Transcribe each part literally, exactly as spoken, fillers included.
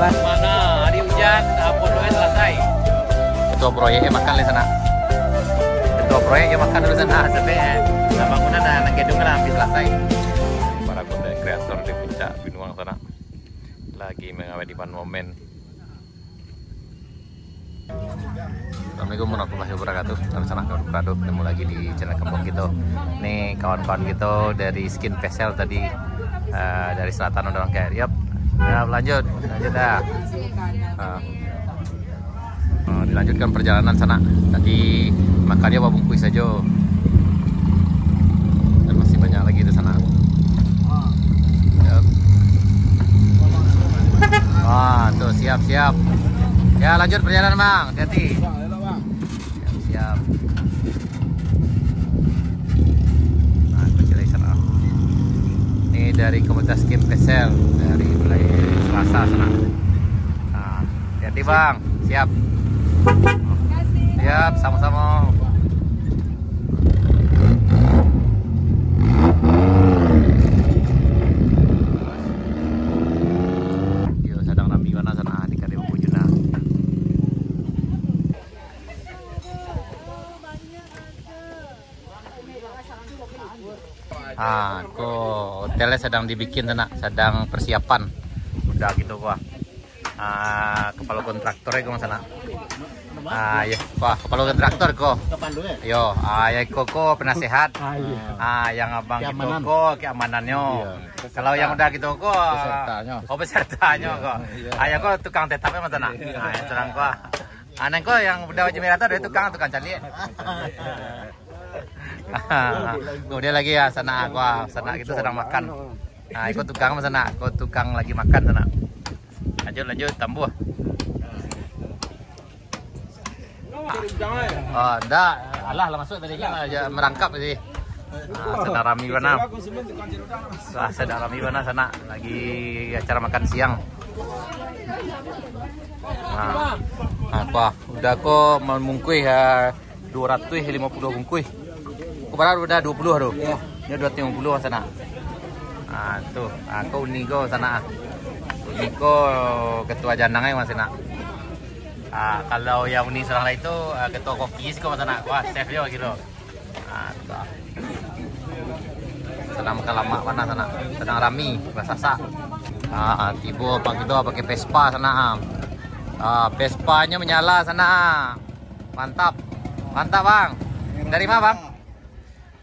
Mana hari hujan, ah, pondoknyo salasai. Ketua proyek nyo makan di sanak. Ketua proyek nyo makan di sanak, sampai, eh, bangunan nan, nan gedung lah hampir salasai. Para konten kreator di puncak Binuang sanak lagi mengabadikan momen. Assalamualaikum warahmatullahi wabarakatuh. Salam sanak kawan beradu, ketemu lagi di channel kampung kito. Ni kawan-kawan kito dari Skin Pesel tadi, eh, dari selatan udah makan. Yap. Ya, lanjut. Lanjut dah. Ah. Ah, dilanjutkan perjalanan sanak. Tadi makan dia babungkuih sajo. Dan masih banyak lagi di sanak. Yap. Wah, tuh siap-siap. Ya, lanjut perjalanan, Bang. Hati-hati. Siap-siap. Nah, itu ciri sanak. Ini dari komunitas Skin Pesel dari mulai Selasa sanak. Nah, hati-hati, Bang. Siap. Siap, sama-sama. Yo, sadang rami bana sanak di Kadai Bambu Juna. Ah, ko hotelnyo sadang dibikin sanak, sadang persiapan. Udah gitu, wah. Ah, kepala kontraktor ko sanak. Ah, yo, wah, kepala kontraktor ko. Yo, ah, yo, iko ko penasehat. Ah, iyo. Ah, yang abang kito ko keamanannyo. Iyo. Kalau yang udah gitu ko, pesertanyo. Oh, pesertanyo ko. Iyo. Ah, yo ko tukang tetapnyo sanak. Iyo. Ah, yang terang ko. Ah, nan ko yang udah baju merah tu dari tukang, tukang caliak. Kemudian lagi ya, sanak, wah, sanak kito sadang makan. Ah, iko tukang sanak, iko tukang lagi makan sanak. Lanjut, lanjut, tambuah. Oh, ndak. Alah lah masuk tadi kan, aja merangkap tadi. Ah, sadang rami bana. Wah, sadang rami bana sanak. Lagi acara makan siang. Ah, apa? Udah ko mamungkuih, ah, dua ratus lima puluh bungkuih. Ko bara udah dua puluh tu? Yo. Nyo dua ratus lima puluh sanak. Ah, tu. Ah, ko Uni ko sanak. Uni ko ketua janang ai, Mas, sanak. Ah, kalau yang Uni surang lai tu, ah, ketua koki siko, Mas, sanak. Wah, chef yo gitu. Ah, tu. Sadang makan lamak bana sanak. Sadang rami, basasak. Ah, ah, tibo pagi tu pakai Vespa sanak. Ah, Vespa-nyo manyala sanak. Mantap. Mantap, Bang. Dari mana, Bang?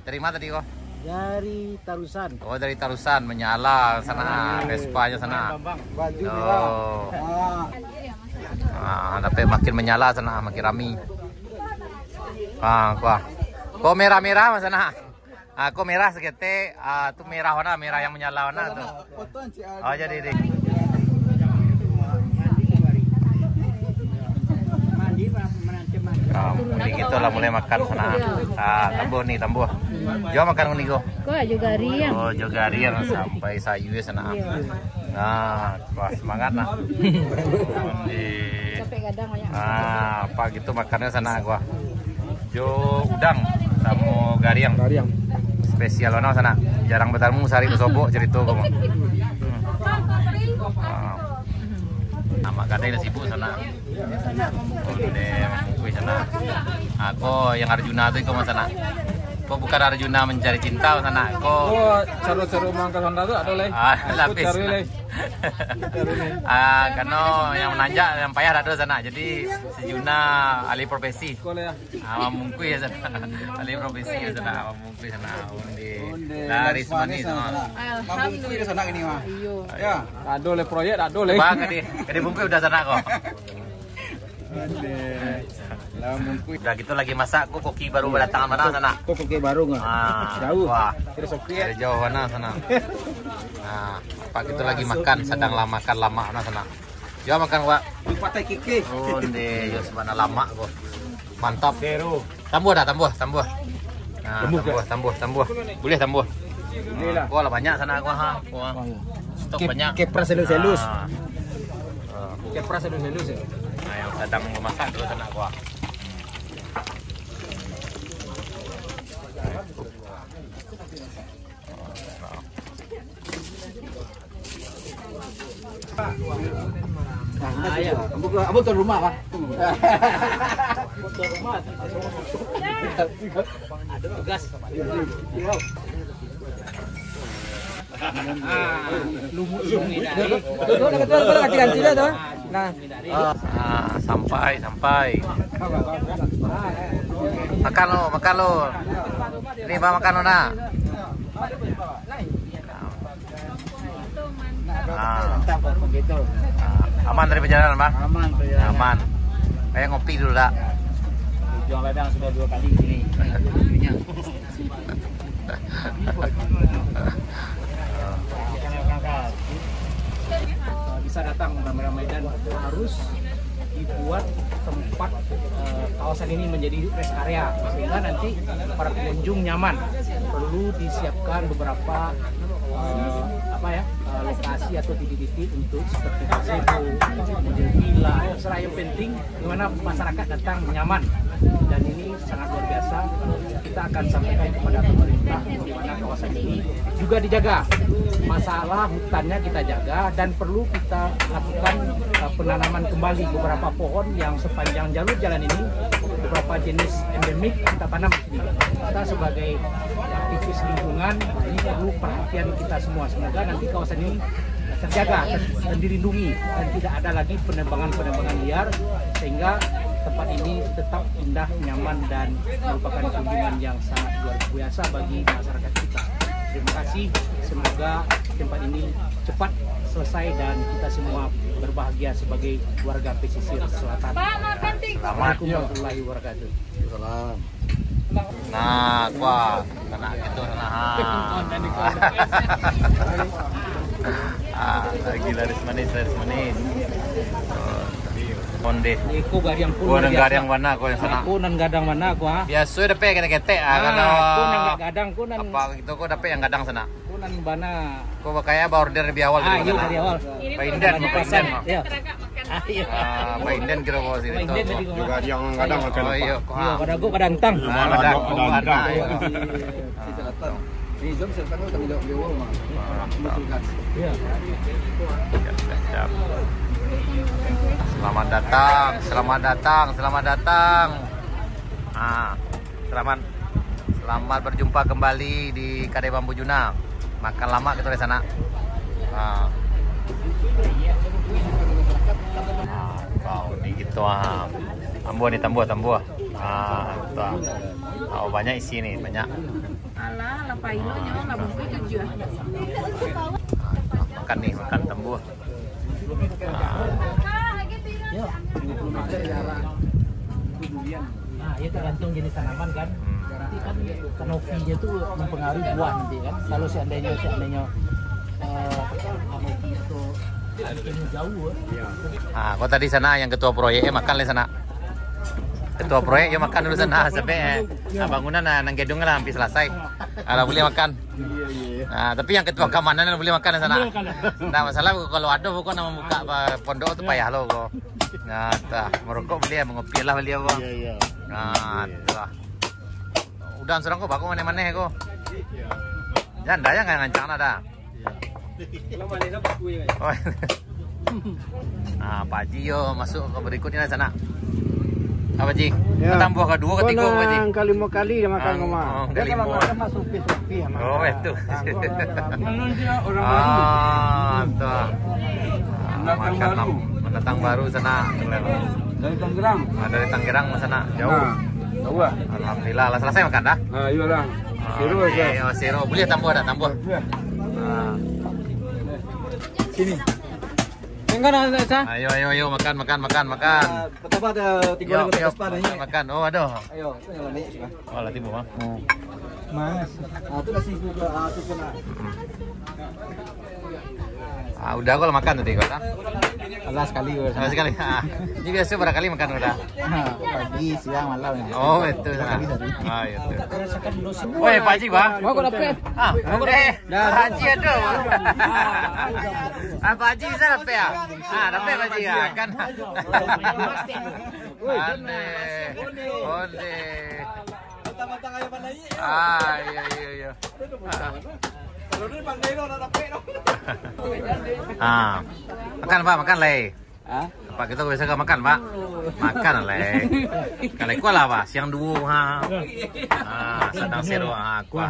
Dari mana tadi ko? Dari Tarusan. Oh, dari Tarusan, manyala sanak, Vespa-nyo sanak. Baju merah. Ah. Ah, dapek makin manyala sanak, makin rami. Ah, kuah. Ko merah-merah, Mas, sanak. Ah, ko merah saketek, ah, tu merah warna, merah yang manyala warna tu. Oh, jadi, jadi. Ah, jadi kito lah mulai makan sanak. Ah, tambuah ni, tambuah. Jo makan ni ko. Ko jo gariang. Oh, jo gariang sampai sayua sanak. Iyo. Nah, wah, semangat nah. Di Capek gadang banyak. Ah, apa gitu makannyo sanak gua. Jo udang samo gariang. Gariang. Spesial bana sanak. Jarang batamu sahari basobok carito ko. Hmm. Ah. Amak kadai lah sibuk sanak. Onde mamungkuih sanak. Ah, ko yang Arjuna tu iko mah sanak. Ko bukan Arjuna mencari cinta sanak. Ko Oh, caro-caro mangka Honda tu ado lai. Ah, lapis. Cari lai. Ah, kano yang mananjak, yang payah dak ado sanak. Jadi, si Juna alih profesi. Sekolah ya. Ah, mamungkuih ya sanak. Alih profesi ya sanak. Mamungkuih sanak. Onde. Onde, laris laris manis, manis, sanak. Mamungkuih ya sanak ini mah. Iyo. Ya. Ado lai proyek, ado lai. Bang, kadi, kadi bungkuih udah sanak ko. Onde. Lah, mungkin. Udah gitu lagi masak, ko koki baru badatangan bana sanak. Ko koki baru ngah. Ah, jauh. Wah. Dari Sopi, ya? Dari jauh bana sanak. Nah, apa gitu lagi makan, sadang lah makan lamak bana sanak. Yo makan, Pak. Di Patai Kikih. Oh, ndeh, yo sabana lamak ko. Mantap. Seru. Tambuah dah, tambuah, tambuah. Nah, tambuah, tambuah, tambuah, tambuah. Boleh tambuah. Boleh lah. Kuah lah banyak sanak kuah, ha. Kuah. Stok banyak. Kepras selus-selus. Ah. Ah. Kepras selus-selus ya. Nah, yang sadang memasak dulu sanak kuah. Nah, iya. Ambo, ambo tuan rumah, Pak. Tuan rumah. Ada tugas. Ah, lumut sungai dari. Itu udah ketua, udah ganti-ganti dah tu. Nah. Ah, sampai, sampai. Makan lo, makan lo. Ini, Bang, makan lo, nak. Ah. Ah, aman dari perjalanan, Bang? Aman perjalanan. Aman. Kayak ngopi dulu, dak? Ujung Ladang sudah dua kali sini. Bisa datang beramai-ramai dan harus dibuat tempat, eh, kawasan ini menjadi rest area, sehingga nanti para pengunjung nyaman. Perlu disiapkan beberapa, eh, apa ya, eh, lokasi atau titik-titik untuk seperti gazebo, model villa, terserah, yang penting di mana masyarakat datang nyaman. Dan ini sangat luar biasa. Kita akan sampaikan kepada pemerintah di mana kawasan ini juga dijaga. Masalah hutannya kita jaga dan perlu kita lakukan, uh, penanaman kembali beberapa pohon yang sepanjang jalur jalan ini, beberapa jenis endemik kita tanam di sini. Kita sebagai aktivis lingkungan, ini perlu perhatian kita semua. Semoga nanti kawasan ini terjaga dan dilindungi dan tidak ada lagi penebangan-penebangan liar, sehingga tempat ini tetap indah, nyaman, dan merupakan kunjungan yang sangat luar biasa bagi masyarakat kita. Terima kasih, semoga tempat ini cepat selesai dan kita semua berbahagia sebagai warga pesisir selatan. Assalamualaikum warahmatullahi wabarakatuh. Salam. Nah, kuah. Kena gitu, nah. Ah, lagi laris manis, laris manis. Oh, onde. Iko gadang pun. Ko nan gadang bana ko yang sana. Ko nan gadang bana ko, ah. Biaso dapek ketek-ketek, ah, ah, kalau ko nan gadang, ko nan apa gitu, ko dapek yang gadang sana. Ko nan bana. Ko bakaya ba order lebih awal. Ah, dari awal. Bainden, bainden. Iyo. Ah, iyo. Ah, bainden kiro ko sini. Bainden tadi ko. Juga yang gadang makan. Oh, iyo. Iyo, pada ko pada antang. Ah, pada ko pada antang. Iyo. Di selatan. Di zon selatan ko tanggung jawab beliau, Mak. Mengusulkan. Iyo. Siap, siap, siap. Selamat datang, selamat datang, selamat datang. Ah, selamat, selamat berjumpa kembali di Kadai Bambu Juna. Makan lamak kito di sana. Ah. Ah, kau ni gitu, ah. Tambuah ni, tambuah, tambuah. Ah, tu, ah. Oh, banyak isi ni, banyak. Alah, lah pailo nyo, lah bungkuih tujuah. Ah, makan ni, makan tambuah. Nah, iyo, tergantung jenis tanaman kan. Nanti kan kanopi-nyo tu mempengaruhi buah nanti kan. Kalau seandainya, seandainya, eh, kanopi atau ranting jauh, eh. Ah, kau tadi sana yang ketua proyek, eh, makan lah sana. Ketua proyek, yo makan dulu sana, sampai, eh, ah, bangunan, ah, nan gedung lah hampir selesai. Ah, lah boleh makan. Iyo, iyo, iyo. Ah, tapi yang ketua keamanan lah boleh makan di sana. Boleh makan. Ndak masalah, kalau ado pokok nak mambuka pa-, pondok tu payah lo ko. Nah, tah, merokok boleh, mengopi lah boleh ko. Iyo, iyo. Nah, tu lah. Udah surang ko, bako maneh-maneh ko. Jan, dah, jangan ngancang lah dah. Iyo. Oh. Ah, Pak Haji yo masuk ke berikutnya sana. Apa, Ji? Yo. Tambah ke dua, ke tiga, Pak Haji? Yang kelima kali dia makan rumah. Oh, dia kalau kelima. Makan mah supi-supi, oh, itu. Ah, tu. Pendatang baru. Pendatang baru sana. Dari Tangerang. Ah, dari Tangerang sana, jauh. Nah, jauh lah. Alhamdulillah, lah selesai makan dah? Ah, iyolah. Ah, siro, oke, ya. Oh, siro. Boleh tambah dah, tambah? Boleh. Ah. Sini. Enggak, enggak, enggak, enggak. Ayo, ayo, ayo, makan, makan, makan, makan. Ah, pertama ada tiga orang. Yuk, yuk, makan, makan. Oh, aduh. Ayo, itu yang naik, sudah. Oh, lah tiba, Bang. Hmm. Mas. Ah, tu nasi tu, ah, tu pun, ah. Hmm. Ah, udah kau lah makan tadi kau, dah? Alah, sekali kau. Alah, sekali. Ah. Ini biasa berapa kali makan kau dah? Ah, pagi, siang, malam. Oh, betul. Tiga kali sehari. Ah, iya, betul. Woi, Pak Haji, Bang. Mau kau dapat? Ah, oke. Dah. Pak Haji ada, Bang. Ah, Pak Haji bisa dapat ya? Ah, dapat Pak Haji ya, kan? Aneh. Onde. Ah, iya, iya, iya. Ah. Ah. Makan, Pak, makan, Lai. Pak, kito biaso ka makan, Pak? Makan lah, eh. Kalau kuah lah, Pak. Siang duo, ha. Ha, sadang sero, ha, kuah.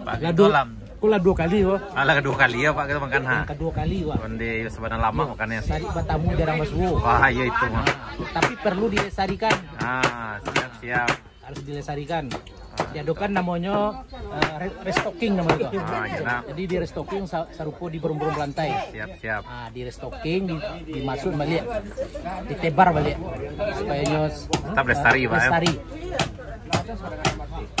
Pak, kito lah. Kuah lah duo kali, Pak. Alah, duo kali yo, Pak, kito makan, ha. Nan kaduo kali, Pak. Onde sabana lamo makannyo. Sari batamu jarang basuo. Wah, iyo itu, mah. Tapi perlu dilestarikan. Ah, siap, siap. Harus dilestarikan. Diadokan namonyo, eh, re-, restocking namonyo tu. Ah, iyo. Jadi di restocking sa-, sarupo di burung-burung belantai. Siap, siap. Ah, di restocking, di, dimasuak baliak, ditebar baliak, supayo nyo s-, tetap lestari, eh, Pak, yo. Lestari.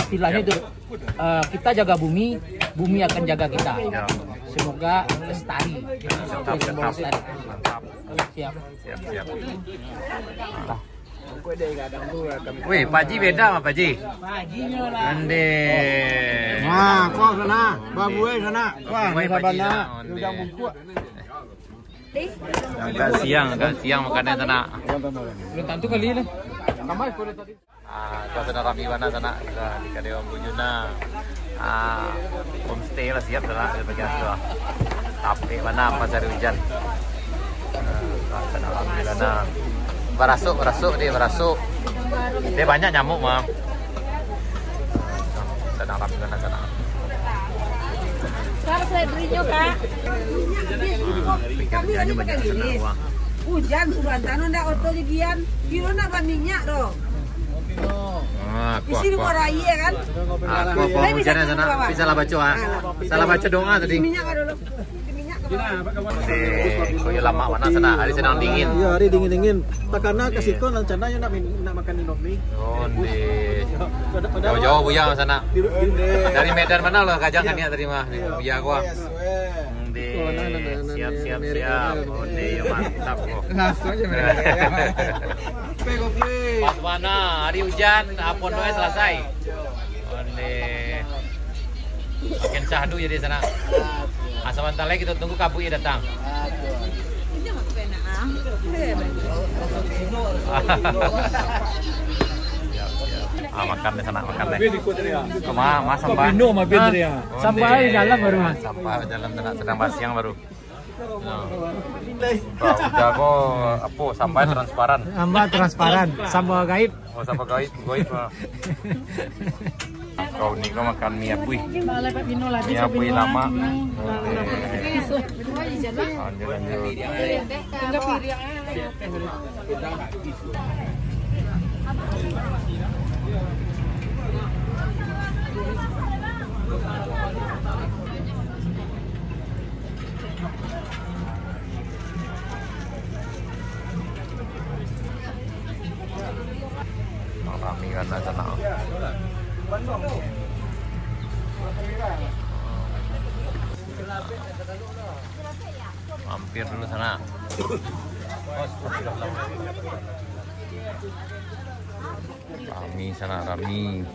Istilahnyo itu, eh, kita jaga bumi, bumi akan jaga kita. Yo. Semoga lestari. Tetap, tetap. Lestari. Mantap. Siap. Siap, siap. Weh, Pak Haji beda mah, Pak Haji. Pak Haji nyo lah. Ande. Nah, kuah sana, babuai sana. Kuah, babuai Pak Haji sana. Ande. Agak siang, agak siang makannya sana. Belum tentu kali ni. Tambah kulit tadi. Ah, tu sudah rami bana sana, sudah di Kadai Bambu Juna. Ah, homestay lah siap sana, di bagian tu. Tapi mana apa cari hujan. Ah, sudah rami bana. Barasuk, barasuk dia, barasuk. Dia banyak nyamuk, mah. Sudah rami bana sana. Kak, seledrinya, Kak. Minyak habis. Kami tadi makan ini. Hujan suruh antar, ndak oto jagian. Kiro ndak baminyak doh. Ah, di sini kuah, kuah. Baru aia kan? Ah, kuah, kuah. Tapi hujan bisa sana, bawah. Tapi salah baca, ah. Salah baca doa tadi. Minyak kan dulu. Minyak ke bawah. Eh, kok yo lamak bana sana, hari sadang dingin. Iyo, hari dingin-dingin. Takana ka siko rencana yo nak min-, nak makan Indomie. Oh, ndeh. Jauh-jauh Buya sana. Dari Medan mano lah, Kajang kan niat tadi mah. Buya kuah. Ndeh, siap, siap, siap. Onde, yo, mantap, bro. Langsung aja, bro. Pas bana, hari hujan, ah, pondoknyo salasai. Onde. Makin syahdu jadi sana. Ah, sabanta lai kito tunggu kabuik datang. Siap, siap. Ah, makan di sana, makan deh. Koma, mas, sampah. Kopi no, mah, Pedri, ah. Sampah di dalam baru, ah. Sampah di dalam sana, sadang basiang baru. Nah. Udah ko, apo, sampah transparan. Sampah transparan, sampah gaib. Oh, sampah gaib, gaib, ah. Kau ni kau makan mie apui. Mie apui lamak. Lanjut, lanjut. Rami kan lah sana. Mampir dulu sana. Rami sana, rami.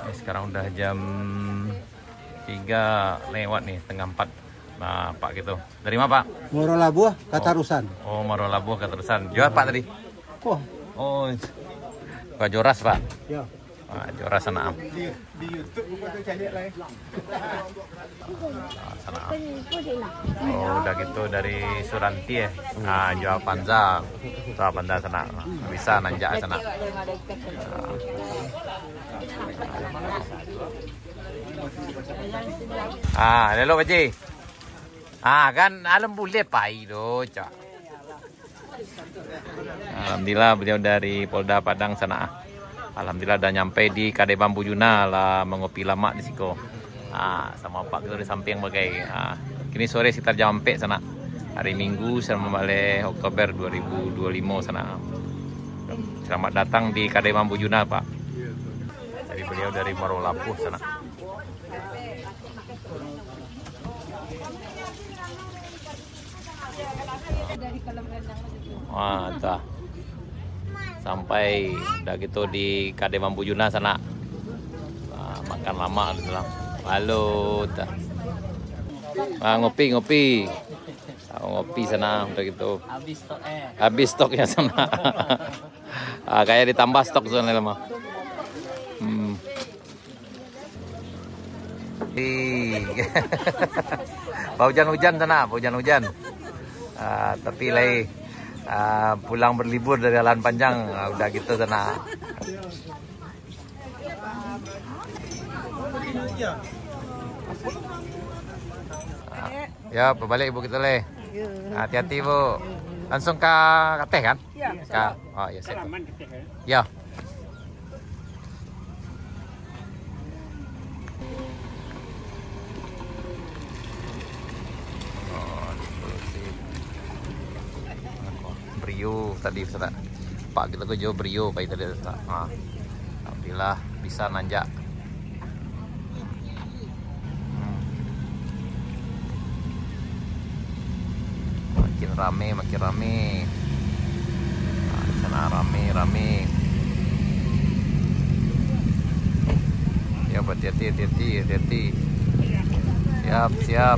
Eh, sekarang udah jam tiga lewat nih, setengah empat. Nah, Pak gitu. Dari mana, Pak? Muaro Labuah, Katarusan. Oh, Muaro Labuah, Katarusan. Jauh, Pak, tadi? Wah. Oh, Pak Joras, Pak? Ya. Ah, Joras sana. Di, di YouTube bukan tu cari lah, eh. Ah, sana. Oh, udah gitu dari Suranti, eh. Ah, jual Avanza. Jual Avanza sana. Bisa nanjak sana. Ah. Ah, lelo, Pak Ji. Ah, kan alam bule pai do, cak. Alhamdulillah, beliau dari Polda Padang sana. Alhamdulillah, dah nyampai di Kadai Bambu Juna lah, mangopi lamak di siko. Ah, sama Pak kita di samping bagai. Ah, kini sore sekitar jam ampek sana. Hari Minggu, sembilan baleh Oktober dua ribu dua limo sana. Selamat datang di Kadai Bambu Juna, Pak. Jadi beliau dari Muaro Labuah sana. Wah, tah. Sampai dah gitu di Kadai Bambu Juna sana. Ah, makan lamak gitu lah. Halo, tah. Ah, ngopi, ngopi. Ah, ngopi sana, udah gitu. Habis stok, eh. Habis stoknya sana. Ah, kayak ditambah stok sana mah. Hmm. Ih. Baujan-ujan sana, baujan-ujan. Ah, tapi lai, ah, pulang berlibur dari jalan panjang, ah, udah gitu sana. Ah, ya, berbalik Ibu kita lai. Hati-hati, Bu. Langsung ka ateh kan? Ya. Ka, oh, ya, siap. Ya. Oh, bersih. Brio tadi, Ustaz. Pak kita ko jo brio pai tadi, Ustaz. Ha. Alhamdulillah, bisa nanjak. Hmm. Makin rame, makin rame. Nah, di sana rame, rame. Ya, hati-hati, hati-hati, hati-hati. Siap, siap.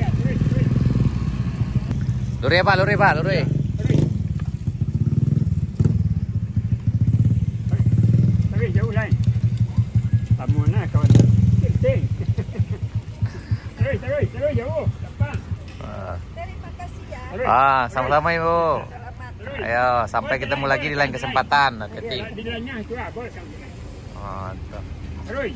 Lurih, Pak, lurih, Pak, lurih. Tarik jauh lain. Lama nah kawan tu. Ting. Tarik, tarik, tarik jauh. Gampang. Ah. Tarik. Ah, sama-sama, Ibu. Selamat. Ayo, sampai ketemu lagi di lain kesempatan. Hati-hati. Di lainnya itu apa? Ah, tu. Tarik.